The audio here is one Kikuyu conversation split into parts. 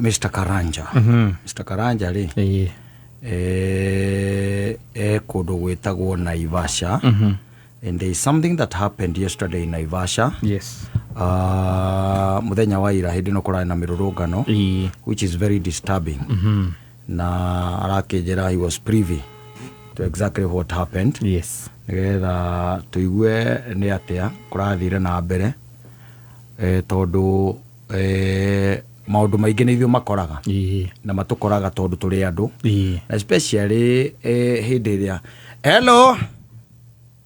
Mr. Karanja. Mr. Karanja rĩ, e kũndũ gwĩtagwo Naivasha, and there is something that happened yesterday in Naivasha. Mũthenya wa ira hĩndĩ ĩno kũrarĩ na mĩrũrũngano, which is very disturbing, na arakĩnjĩra he was privy to exactly what happened, nĩgetha tũigue nĩ atĩa kũrathire na mbere, tondũ maũndũ maingĩ nĩ ithuĩ makoraga, na matũkoraga tondũ tũrĩ andũ, na especially hĩndĩ ĩrĩa, hello.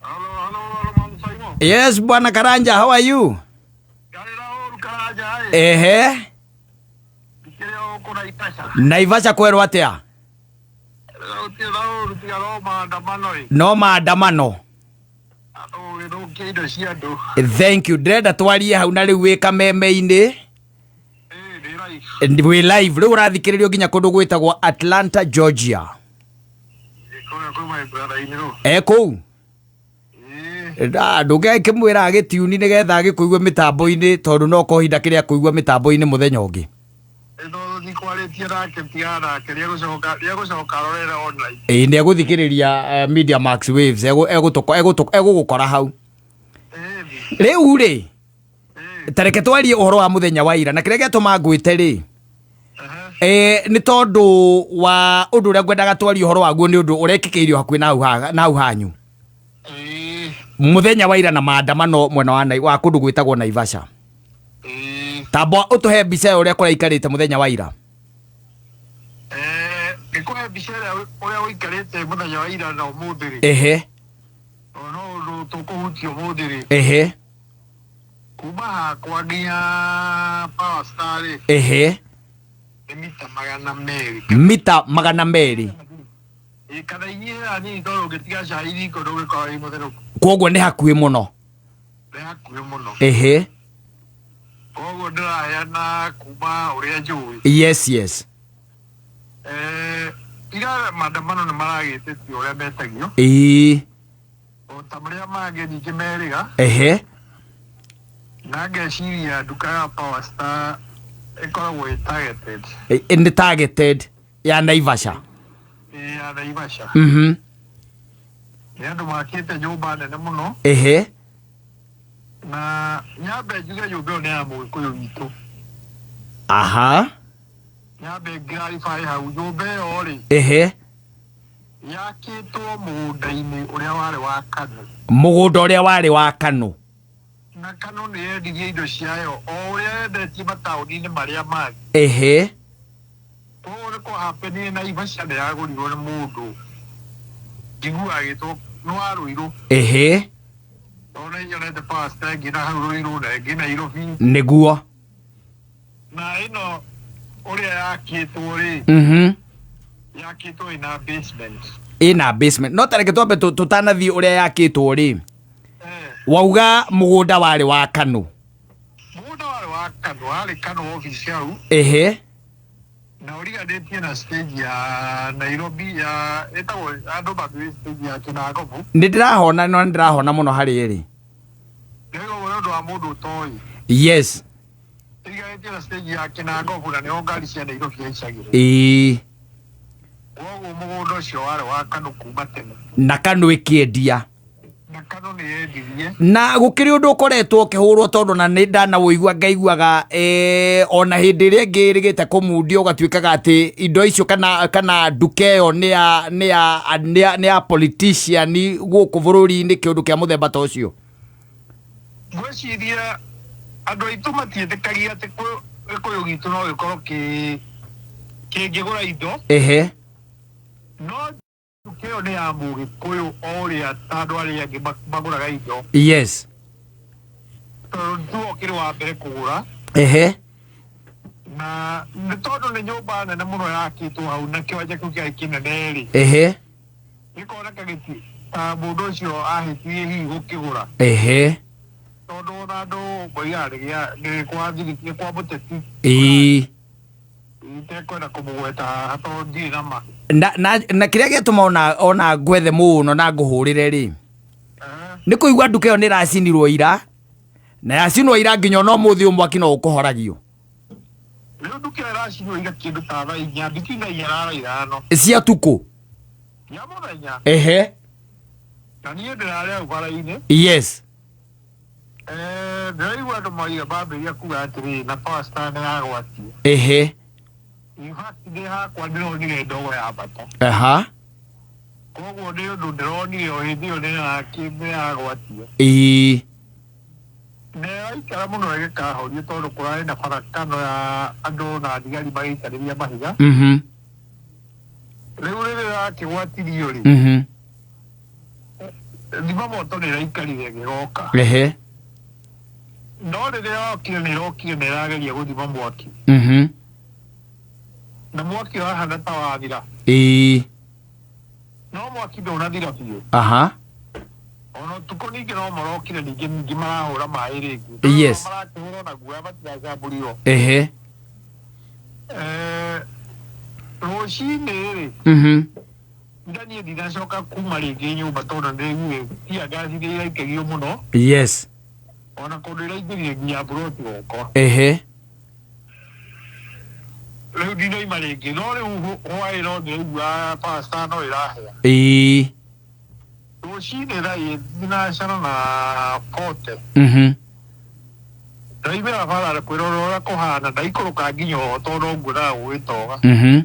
Halo, halo, halo, Manu Saimo. Yes, Bwana Karanja, how are you? Ngarĩra ũru Karanja ĩ. Ikĩrĩ o gũkũ Naivasha. Naivasha kwerwo atĩa? Gũtirĩ na ũru tiga no maandamano ĩ. No maandamano. Andũ gũgĩthũkia indo cia andũ. Thank you. Ndĩrenda twarie hau na rĩu wĩ kameme-inĩ. Ĩ, ndĩ live. Wĩ live rĩu, ũrathikĩrĩrio nginya kũndũ gwĩtagwo Atlanta, Georgia. Ĩ, kũrĩa kwĩ my brother in law. E kũu. Ĩ, Ndũngĩkĩmwĩra agĩtiuni nĩgetha agĩkũigue mĩtambo-inĩ, tondũ no kohinda kĩrĩa kũigua mĩtambo-inĩ mũthenya ũngĩ. Ĩ, tondũ ndikwarĩtie nake, tigana nake, nĩegũcoka arorere online. Ĩĩ, nĩ egũthikĩrĩria Media Max Waves, egũgũkora hau. Ĩ, Rĩu rĩ, tareke twarie ũhoro wa mũthenya wa ira, na kĩrĩa gĩatũma ngwĩte rĩ, nĩ tondũ wa ũndũ ũrĩa ngwendaga twarie ũhoro waguo, nĩ ũndũ ũrekĩkĩirio hakuhĩ na hau na hau hanyu mũthenya wa ira na maandamano mwena wa wa kũndũ gwĩtagwo Naivasha. Tamba ũtũhe mbica ya ũrĩa kũraikarĩte mũthenya wa ira. Ngĩkũhe mbica ĩrĩa ũrĩa ũikarĩte mũthenya wa ira na ũmũthĩ rĩ, no ũndũ tũkũhutia ũmũthĩ rĩ, kuma hakwa nginya Power Star rĩ, nĩ mita 200. Mita 200. Ĩ, kana inyihĩra nini, tondũ ũngĩtiga cai riko ndũgĩkorwo wĩ mũtherũku. Koguo nĩ hakuhĩ mũno. Nĩ hakuhĩ mũno. Koguo ndĩraheana kuma ũrĩa njũĩ. Yes. Ira maandamano nĩ maragĩtĩtio ũrĩa metagio, o ta marĩa mangĩ ningĩ merĩga, na ngeciria nduka ya Power Star ĩkoragwo ĩ targeted. Nĩ targeted ya Naivasha. Ĩ, ya Naivasha. Nĩ andũ makĩte nyũmba nene mũno, na nyambe njuge nyũmba ĩyo nĩ ya mũgĩkũyũ witũ. Nyambe clarify hau, nyũmba ĩyo rĩ, yakĩtwo mũgũnda-inĩ ũrĩa warĩ wa Kanu. Mũgũnda ũrĩa warĩ wa Kanu. Na Kanu nĩ yendirie indo ciayo o ũrĩa yendetie mataũni-inĩ marĩa mangĩ. Koguo nĩ kwahapenire Naivasha nĩ yagũrirwo nĩ mũndũ njiguaga agĩtwo nĩ wa Rũirũ. Tondũ nĩ nyonete Power Star ĩngĩ na hau Rũirũ na ĩngĩ Nairobi. Na ĩno ũrĩa yakĩtwo rĩ, yakĩtwo ĩna basement. Ĩna basement. No tareke twambe tũtanathiĩ ũrĩa yakĩtwo rĩ, wauga mũgũnda warĩ wa Kanu. Mũgũnda warĩ wa Kanu, warĩ Kanu office hau, na ũriganĩtie na stage ya Nairobi ya ĩtagwo andũ mathuĩ stage ya Kĩnangobu. Nĩ ndĩrahona, no nĩ ndĩrahona mũno harĩ ĩrĩ. Ndĩrauga ũguo nĩ ũndũ wa mũndũ ũtoĩ. Ĩriganĩtie na stage ya Kĩnangobu, na nĩho ngari cia Nairobi ihaicagĩrwo. Koguo mũgũnda ũcio warĩ wa Kanu kuma tene. Na Kanu ĩkĩendia. Na Kanu nĩ yendirie. Na gũkĩrĩ ũndũ ũkoretwo ũkĩhũrwo, tondũ na nĩ ndanawũigua ngaiguaga, ona hĩndĩ ĩrĩa ĩngĩ ĩrĩgĩte kũmundio, ũgatuĩkaga atĩ indo icio kana nduka ĩyo nĩ ya politician gũkũ bũrũri-inĩ, kĩũndũ kĩa mũthemba ta ũcio. Ngwĩciria andũ aitũ matiĩtĩkagia atĩ gĩkũyũ gitũ no gĩkorwo kĩngĩgũra indo. No nduka ĩyo nĩ ya mũgĩkũyũ o ũrĩa ta andũ arĩa angĩ magũraga indo. Tondũ tiwe ũkĩrĩ wa mbere kũgũra. Na nĩ tondũ nĩ nyũmba nene mũno yakĩtwo hau na kĩwanja kĩu kĩarĩ kĩnene rĩ, gĩkoneka gĩti ta mũndũ ũcio ahĩtirie hihi gũkĩgũra. Tondũ ona andũ moigaga nĩ kwa nĩ kwa mũteti. Itekwenda kũmũgweta haha tondũ ndirĩ na ma. Na kĩrĩa gĩatũma ona ngwethe mũno na ngũhũrĩre rĩ, nĩ kũigua nduka ĩyo nĩ ĩracinirwo ira, na yacinwo ira nginya ona ũmũthĩ ũyũ mwaki no ũkũhoragio. Rĩu nduka ĩyo ĩracinwo ira kĩndũ ta thaa 4, between thaa 4 na thaa 5. Cia tukũ? Ya mũthenya. Ehe. Na niĩ ndĩrarĩ hau bara-inĩ. Yes. Ndĩraigua andũ maiga mambĩrĩria kuga atĩrĩrĩ, na Power Star nĩ yagwatie. Ehe. In fact, ndĩ hakwa ndĩronire ndogo yambata. Aha. Koguo nĩ ũndũ ndĩronire o hĩndĩ ĩyo nĩ yagwatie. Ĩĩ. Na ĩraikara mũno ĩgĩkahorio tondũ kũrarĩ na barakano ya andũ na thigari magĩikanĩria mahiga. Rĩu rĩrĩa ĩrakĩgwatirio rĩ, thima moto nĩ ĩraikarire ĩgĩgoka. Ehe. No rĩrĩa yokire nĩ ĩrokire na ĩrageria gũthima mwaki. Na mwaki ũrahana ta wathira. Ĩĩ. No mwaki ndũnathira biũ. Aha. Ona ũtukũ ningĩ no marokire ningĩ ningĩ marahũra maĩ rĩngĩ. Yes. Marakĩhũra na guoya matigacambũrirwo. Ehe. Rũcinĩ rĩ, ndaniĩ ndinacoka kuma rĩngĩ nyũmba tondũ nĩndĩraiguire tear gas nĩ iraikagio mũno. Yes. Ona kũndũ iraingĩrire nginya mburoti gwakwa. Ehe. Rĩu ndinoima rĩngĩ, no rĩu hwaĩ no ndĩraigua Power Star no ĩrahĩa. Ĩĩ. Rũcinĩ thaa thinacara na 40. Ndaimĩra bara kwĩrora ũrĩa kũhana, ndaikũrũka nginya oho tondũ nguonaga gũgĩtoga.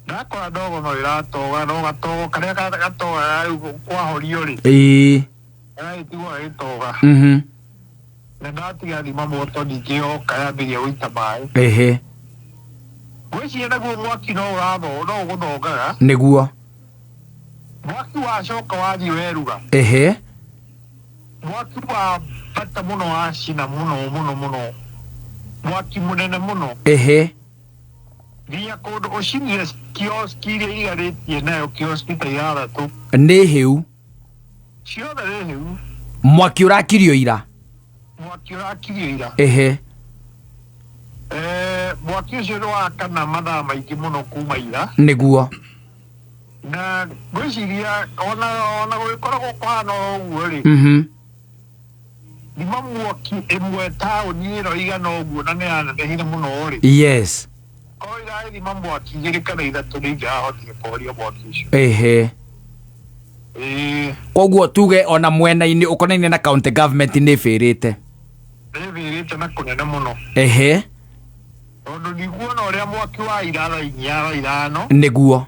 Ndakora ndogo no ĩratoga, no gatogo karĩa gatogaga rĩu kwahorio rĩ, Ĩĩ. karagĩtigwo gagĩtoga. Na ndatiga thima moto ningĩ yoka yambĩrĩria gũita maĩ. Ehe. Ngwĩciria naguo mwaki no ũratho, no ũgũthongaga. Nĩguo. Mwaki wacoka wathiĩ weruga. Ehe. Mwaki wa bata mũno wacina mũno mũno mũno. Mwaki mũnene mũno. Ehe. Nginya kũndũ ũcinire kioski iria igarĩtie nayo kioski ta 6. Nĩ hĩu. Ciothe nĩ hĩu. Mwaki ũrakirio ira. Mwaki ũrakirio ira. Ehe. Mwaki ũcio nĩ wakana mathaa maingĩ mũno kuma ira. Nĩguo. Na ngwĩciria ona gũgĩkoragwo kũhana o ũguo rĩ, thima mwaki ĩmwe taũni ĩno igana ũguo na nĩ yanenehire mũno rĩ. Yes. Korwo irathima mwaki 2 kana 3 nĩ ingĩrahotire kũhoria mwaki ũcio. Ehe. Ĩĩ. Koguo tuge ona mwena-inĩ ũkonainie na county government nĩ ĩbĩrĩte. Nĩ ĩbĩrĩte na kũnene mũno. Ehe. Tondũ ndikuona ũrĩa mwaki wa ira thaa 4 thaa 5. Nĩguo.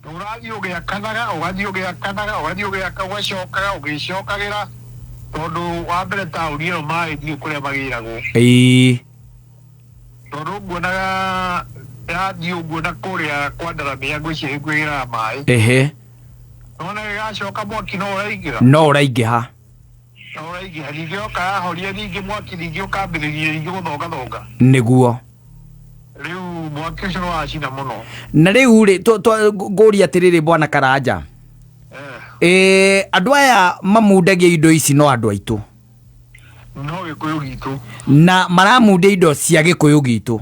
Ũrathiĩ ũgĩakanaga, ũgathiĩ ũgĩakanaga, ũgathiĩ ũgĩaka, ũgacokaga, ũgĩcokagĩra. Tondũ wa mbere taũni ĩyo maĩ ndiũĩ kũrĩa magĩragwo. Ĩĩ. Tondũ nguonaga yathiĩ ũguo na kũrĩa kwa Ndaramia ngwĩciria kwĩgĩraga maĩ. Ehe. Nona gĩgacoka mwaki no ũraingĩra. No ũraingĩha. No ũraingĩha. Ningĩ yoka yahoria ningĩ mwaki ningĩ ũkambĩrĩria ningĩ gũthongathonga. Nĩguo. Rĩu mwaki ũcio nĩ wacina mũno. Na rĩu rĩ, ngũria atĩrĩrĩ bwana Karanja. Andũ aya mamundagia indo ici no andũ aitũ. No Gĩkũyũ gitũ. Na maramundia indo cia Gĩkũyũ gitũ.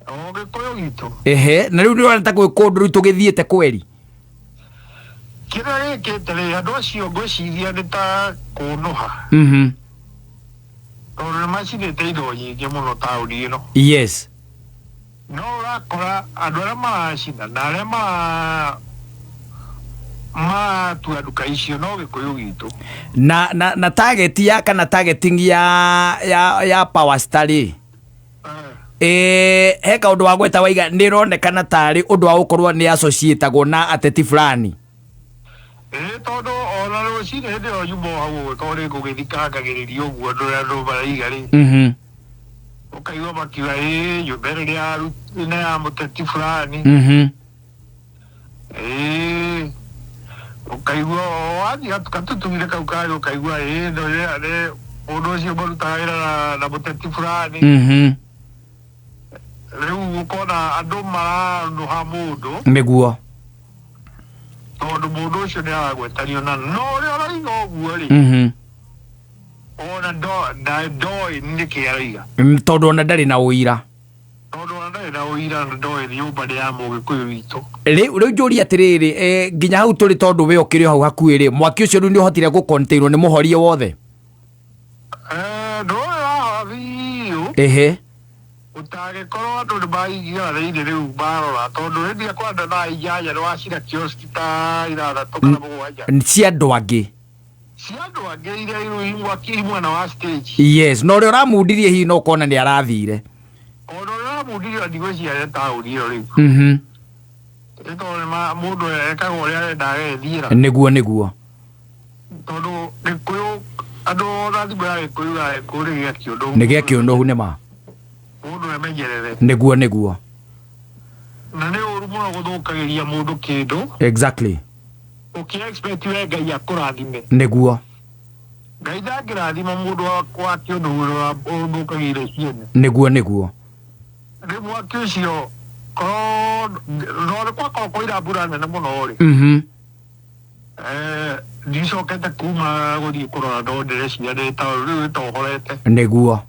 O Gĩkũyũ gitũ. Ehe, na rĩu nĩũrona ta gwĩ kũndũ rĩu tũgĩthiĩte kweri. Kĩrĩa gĩkĩte rĩ, andũ acio ngwĩciria nĩ ta kũnũha. Tondũ nĩ macinĩte indo nyingĩ mũno taũni ĩno. Yes. No ũrakora andũ arĩa maracina na arĩa maratua nduka icio no Gĩkũyũ gitũ. Na target ya kana targeting ya Power Star rĩ. He kaũndũ wa gweta waiga nĩ ĩronekana tarĩ ũndũ wa gũkorwo nĩ associatagwo na ateti fulani. Tondũ ona rũcinĩ hĩndĩ ĩyo nyuma o hau ũguo, tondũ nĩ ngũgĩthikangagĩrĩria ũguo andũ arĩa andũ maraiga rĩ. Ũkaigua makiuga, ĩĩ, nyũmba ĩno nĩ ya mũteti fulani. Ũkaigua o wathiĩ gatutuire kau karĩ, ũkaigua, ĩĩ, no, nĩ mũndũ ũcio marutaga wĩra na mũteti fulani. Rĩu ũkona andũ maranũha mũndũ. Nĩguo. Tondũ mũndũ ũcio nĩ aragwetanio na no ũrĩa ũraiga ũguo rĩ. Ona ndoĩ nĩkĩ araiga. Tondũ ona ndarĩ na ũira. Tondũ ona ndarĩ na ũira na ndoĩ nyũmba nĩ ya Mũgĩkũyũ witũ. Rĩu njũrie atĩrĩrĩ, nginya hau tũrĩ tondũ we ũkĩrĩ o hau hakuhĩ rĩ, mwaki ũcio rĩu nĩ ũhotire gũcontainwo nĩ mũhorie wothe? Ndũĩ wahora biũ. Ehe. Ũtangĩkorwo andũ nĩ maingĩra thĩinĩ rĩu marora, tondũ hĩndĩ ĩrĩa kwanda thaa 8 nĩ wacina kioski ta 6 kana 7 Cia andũ angĩ. Cia andũ angĩ iria irĩ mwena wa stage. Yes, na ũrĩa ũramundirie hihi no ũkona nĩ arathire. Ona ũrĩa ũramundirie ndigwĩciria taũni ĩyo rĩu. Nĩ tondũ mũndũ ekaga ũrĩa arenda agethiĩra. Nĩguo nĩguo. Tondũ Gĩkũyũ andũ ona thimũ ya Gĩkũyũ ya Gĩkũyũ nĩ gĩa kĩũndũ. Nĩ gĩa kĩũndũ nĩ ma. Mũndũ emenyerere. Nĩguo nĩguo. Na nĩ ũru mũno gũthũkagĩria mũndũ kĩndũ. Exactly. Ũkĩ expect we Ngai akũrathime. Nĩguo. Ngai ndangĩrathima mũndũ wa kĩũndũ ũrĩa ũthũkagĩire ciene. Nĩguo nĩguo. Rĩu mwaki ũcio korwo no nĩ kwakorwo kwaira mbura nene mũno rĩ. Ndicokete kuma gũthiĩ kũrora no ndĩreciria nĩ ta rĩu ĩtohorete. Nĩguo.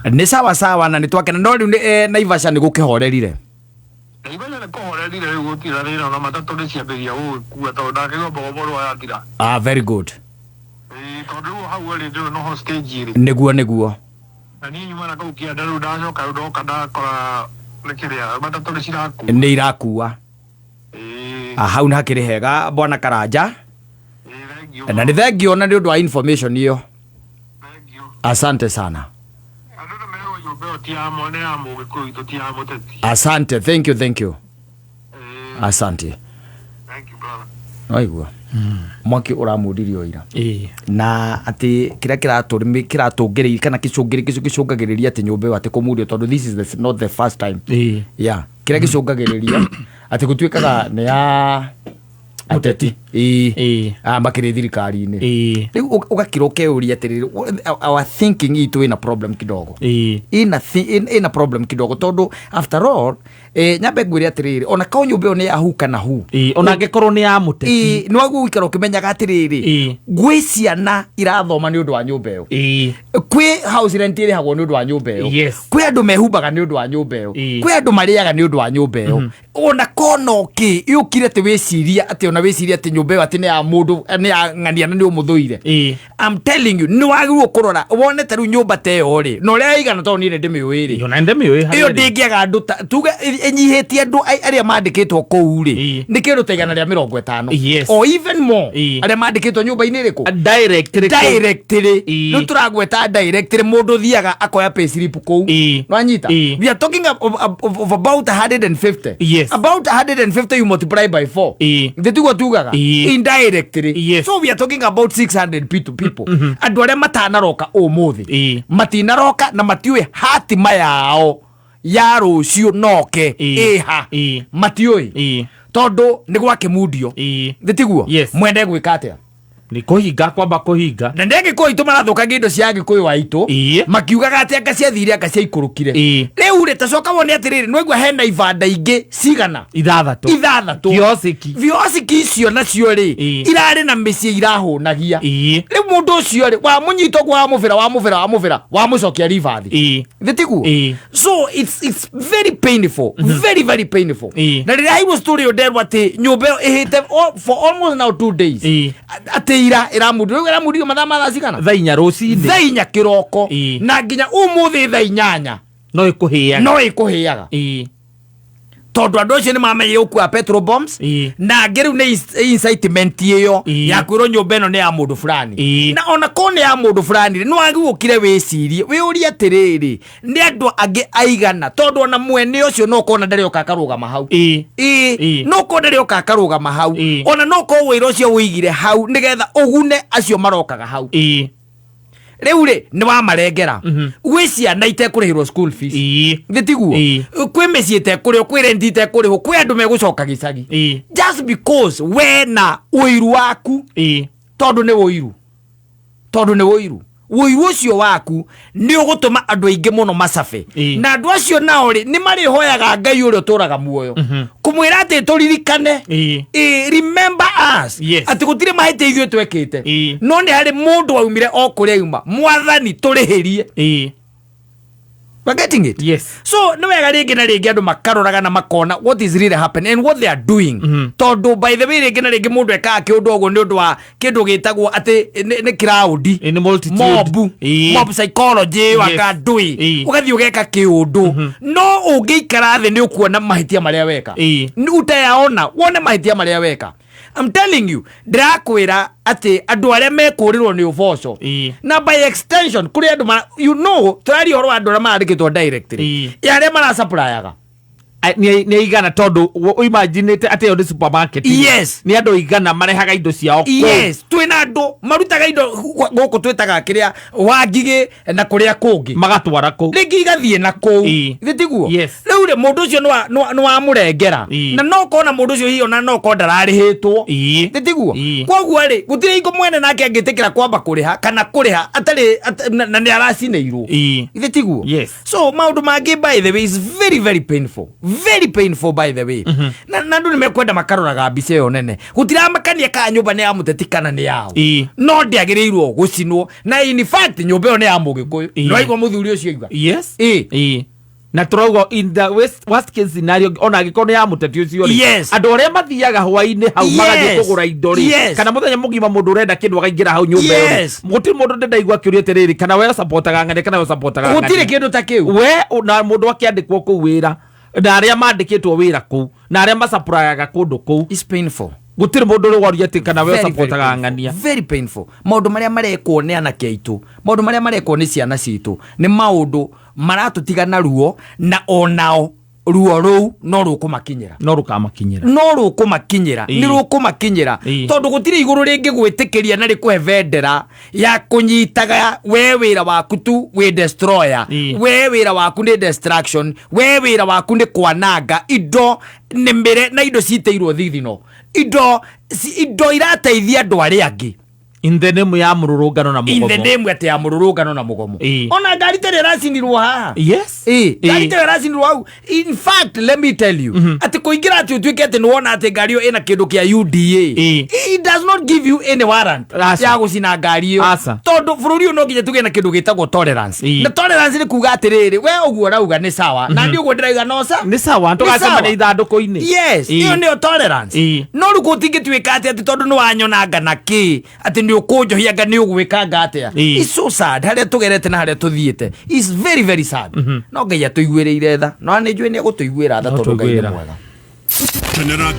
Nĩ sawa sawa na nĩ twakena no rĩu Naivasha nĩ gũkĩhorerire. Naivasha nĩ kũhorerire rĩu gũtirĩ na thĩna ona matatũ nĩ ciambĩrĩria gũgĩkua tondũ ndakĩigua mũgomo wathira. Ah, very good. Tondũ rĩu hau ĩrĩ rĩu noho stage ĩrĩ. Nĩguo nĩguo. Na niĩ nyuma na kũu kĩanda rĩu ndacoka rĩu ndoka ndakora nĩ kĩrĩa matatũ nĩ cirakua. Nĩ irakua. Hau nĩ hakĩrĩ hega bwana Karanja. Na nĩ thengio na nĩ ũndũ wa information ĩyo. Asante sana. Asante, thank you, thank you. Asante. Waigua. Mwaki ũramundirio ira. Na atĩ kĩrĩa kĩratũngĩrĩria kana gĩcũngagĩrĩria atĩ nyũmba ĩyo atĩ kũmundio tondũ this is not the first time. Yeah, kĩrĩa gĩcũngagĩrĩria atĩ gũtuĩkaga nĩ ya Mũteti. Makĩrĩ thirikari-inĩ. Rĩu ũgakira ũkeyũria atĩrĩrĩ, our thinking itũ ĩna problem kidogo. Ĩna problem kidogo tondũ after all nyambe ngwĩre atĩrĩrĩ, ona korwo nyũmba ĩyo nĩ ya hu kana hu. Ona angĩkorwo nĩ ya mũteti. Nĩ wagĩrĩirwo gũikara ũkĩmenyaga atĩrĩrĩ, gwĩ ciana irathoma nĩ ũndũ wa nyũmba ĩyo. Kwĩ house rent ĩrĩhagwo nĩ ũndũ wa nyũmba ĩyo. Kwĩ andũ mehumbaga nĩ ũndũ wa nyũmba ĩyo. Kwĩ andũ marĩaga nĩ ũndũ wa nyũmba ĩyo. Ona kona ũkĩ yũkire atĩ wĩcirie atĩ ona wĩcirie atĩ nyũmba ĩyo atĩ nĩ ya mũndũ nĩ ya ng'ania na nĩ ũmũthũire. I'm telling you nĩ wagĩrĩirwo kũrora wone ta rĩu nyũmba ta ĩyo rĩ na ũrĩa ĩigana tondũ niĩ nĩ ndĩmĩũĩ rĩ. Ona ndĩmĩũĩ Ĩyo ndĩngĩaga andũ ta tuge ĩnyihĩtie andũ arĩa mandĩkĩtwo kũu rĩ nĩ kĩndũ ta 150. Or even more arĩa mandĩkĩtwo nyũmba-inĩ ĩrĩkũ? Directly. Directly. Rĩu tũragweta directly mũndũ ũthiaga akoya payslip kũu. Nĩwanyita? We are talking of about 150. Yes. About 150 you multiply by 4. Ndĩtiguo tugaga? Indirectly. Yes. So we are talking about 600 people. Andũ arĩa matanaroka ũmũthĩ. Matinaroka na matiũĩ hatima yao ya rũciũ noke ĩha. Matiũĩ. Tondũ nĩ gwakĩmundio. Ndĩtiguo? Mwende gwĩka atĩa? Nĩ kũhinga kwamba kũhinga. Na nĩ Agĩkũyũ aitũ marathũkangia indo cia Agĩkũyũ aitũ. Makiugaga atĩ anga ciathire anga ciaikũrũkire. Rĩu rĩ tacoka wone atĩrĩrĩ nĩwaigua hena ibanda ingĩ cigana? 6. Kiosiki. Kiosiki icio nacio rĩ irarĩ na mĩciĩ irahũnagia. Rĩu mũndũ ũcio rĩ wamũnyita ũguo wamũbĩra wamũbĩra wamũbĩra wamũcokia ribathi. Ndĩtiguo? So it's very painful. Very very painful. Na rĩrĩa hairwo story ĩyo nderwo atĩ nyũmba ĩyo ĩhĩte for almost now 2 days. Atĩ ira ĩramundio rĩu ĩramundio mathaa ma thaa cigana? Thaa 4 rũcinĩ. Thaa 4 kĩroko. Na nginya ũmũthĩ thaa 8. No ĩkũhĩaga. No ĩkũhĩaga. Tondũ andũ acio nĩ mamenyire gũkua petrol bombs. Na angĩ rĩu nĩ incitement ĩyo ya kwĩrwo nyũmba ĩno nĩ ya mũndũ fulani. Na ona korwo nĩ ya mũndũ fulani rĩ, nĩ wagĩrĩirwo ũkire wĩcirie wĩũrie atĩrĩrĩ nĩ andũ angĩ aigana tondũ ona mwene ũcio no ũkorwo ndarĩ oka akarũgama hau. No ũkorwo ndarĩ oka akarũgama hau. Ona no ũkorwo wĩra ũcio ũigire hau nĩgetha ũgune acio marokaga hau. Rĩu rĩ nĩ wamarengera. Gwĩ ciana itekũrĩhĩrwo school fees. Ndĩtiguo? Kwĩ mĩciĩ ĩtekũrĩhwo, kwĩ rent ĩtekũrĩhwo, kwĩ andũ megũcoka gĩcagi. Just because we na ũiru waku. Tondũ nĩ ũiru. Tondũ nĩ ũiru. Ũiru ũcio waku nĩ ũgũtũma andũ aingĩ mũno macabe. Na andũ acio nao rĩ nĩ marĩhoyaga Ngai ũrĩa ũtũraga muoyo. Kũmwĩra atĩ tũririkane. Remember us. Atĩ gũtirĩ mahĩtia ithuĩ twekĩte. No nĩ harĩ mũndũ waumire o kũrĩa auma. Mwathani tũrĩhĩrie. We're getting it. Yes. So nĩ wega rĩngĩ na rĩngĩ andũ makaroraga na makona what is really happening and what they are doing. Tondũ by the way, rĩngĩ na rĩngĩ mũndũ ekaga kĩũndũ ũguo nĩ ũndũ wa kĩndũ gĩtagwo atĩ nĩ crowd. Nĩ multitude. Mob. Mob psychology wanga ndũĩ. Ũgathiĩ ũgeka kĩũndũ, no ũngĩikara thĩ nĩ ũkuona mahĩtia marĩa weka. Nĩ utayaona wone mahĩtia marĩa weka. I'm telling you, ndĩrakwĩra atĩ andũ arĩa mekũrĩrwo nĩ ũboco na by extension kũrĩ andũ you know, tũraria ũhoro wa andũ arĩa marandĩkĩtwo directly ya arĩa marasupplyaga. Nĩ igana, tondũ ũimaginĩte atĩ ĩyo nĩ supermarket. Nĩ andũ igana marehaga indo ciao kũu. Yes, twĩna andũ marutaga indo gũkũ twĩtaga kĩrĩa Wangigĩ na kũrĩa kũngĩ, magatwara kũu, rĩngĩ igathiĩ na kũu. Githĩ tiguo? Yes. Rĩu rĩ, mũndũ ũcio nĩ wamũrengera na no kona mũndũ ũcio hihi ona no korwo ndararĩhĩtwo. Githĩ tiguo? Koguo rĩ, gũtirĩ hingo mwene nake angĩtĩkĩra kwamba kũrĩha kana kũrĩha atarĩ na nĩ aracinĩirwo. Githĩ tiguo? Yes. So maũndũ mangĩ, by the way, is very very painful, very painful, by the way. Na andũ nĩ mekwenda makaroraga mbica ĩyo nene. Gũtiramakania kana nyũmba nĩ ya mũteti kana nĩ yao, no ndĩagĩrĩirwo gũcinwo. Na in fact nyũmba ĩyo nĩ ya Mũgĩkũyũ. Nĩwaigua mũthuri ũcio aiga? Yes. Na tũrauga in the worst case scenario, ona angĩkorwo nĩ ya mũteti ũcio rĩ, andũ arĩa mathiaga hwaĩ-inĩ hau magathiĩ kũgũra indo rĩ, kana mũthenya mũgima mũndũ ũrenda kĩndũ akaingĩra hau nyũmba ĩyo rĩ, gũtirĩ mũndũ ndĩndaigua akĩũria atĩrĩrĩ, kana we ũcapotaga ng'ania kana we ũcapotaga Gũtirĩ ng'ania. kĩndũ ta kĩu. We na mũndũ akĩandĩkwo kũu wĩra, na arĩa mandĩkĩtwo wĩra kũu, na arĩa macapurayaga kũndũ kũu, It's painful. Gũtirĩ mũndũ ũrĩ waria atĩ kana we Very, very ũcapotaga painful. ng'ania. Very painful. Maũndũ marĩa marekwo nĩ anake aitũ, maũndũ marĩa marekwo nĩ ciana citũ, nĩ maũndũ maratũtiga na ruo, na onao ruo rũu no rũkũmakinyĩra. No rũkamakinyĩra. No rũkũmakinyĩra. Nĩ rũkũmakinyĩra, tondũ gũtirĩ igũrũ rĩngĩ gwĩtĩkĩria na rĩkũhe bendera ya kũnyitaga we wĩra waku tu wĩ destroyer. We wĩra waku nĩ destruction, we wĩra waku nĩ kwananga indo nĩ mĩre na indo citĩirwo thithino, indo irateithia andũ arĩa angĩ. In the name ya mũrũrũngano na In the mũgomo. name atĩ ya mũrũrũngano na mũgomo. Ona ngari ta ĩrĩa ĩracinirwo haha. Ngari ta ĩyo ĩracinirwo hau, in fact, let me tell you atĩ kũingĩra atĩ ũtuĩke atĩ nĩwona atĩ ngari ĩyo ĩna kĩndũ kĩa UDA, it does not give you any warrant Aca. ya gũcina ngari ĩyo. Aca. Tondũ bũrũri ũyũ no nginya tũgĩe na kĩndũ gĩtagwo tolerance. Na tolerance nĩ kuga atĩrĩrĩ, we ũguo ũrauga nĩ sawa, na niĩ ũguo ndĩrauga no sa Nĩ sawa. Nĩ Tũgacemania sawa. ithandũkũ-inĩ. Yes. Ĩyo nĩyo tolerance. No rĩu gũtingĩtuĩka atĩ tondũ nĩ wanyonanga na kĩ, atĩ nĩ ũkũnjohia nga nĩ ũgwĩkanga atĩa. It's so sad harĩa tũgerete na harĩa tũthiĩte. It's very very sad. No Ngai atũiguĩrĩire tha, no nĩ njũĩ nĩ egũtũiguĩra tha, No tondũ Ngai nĩ tũiguĩra. mwega. Kenera.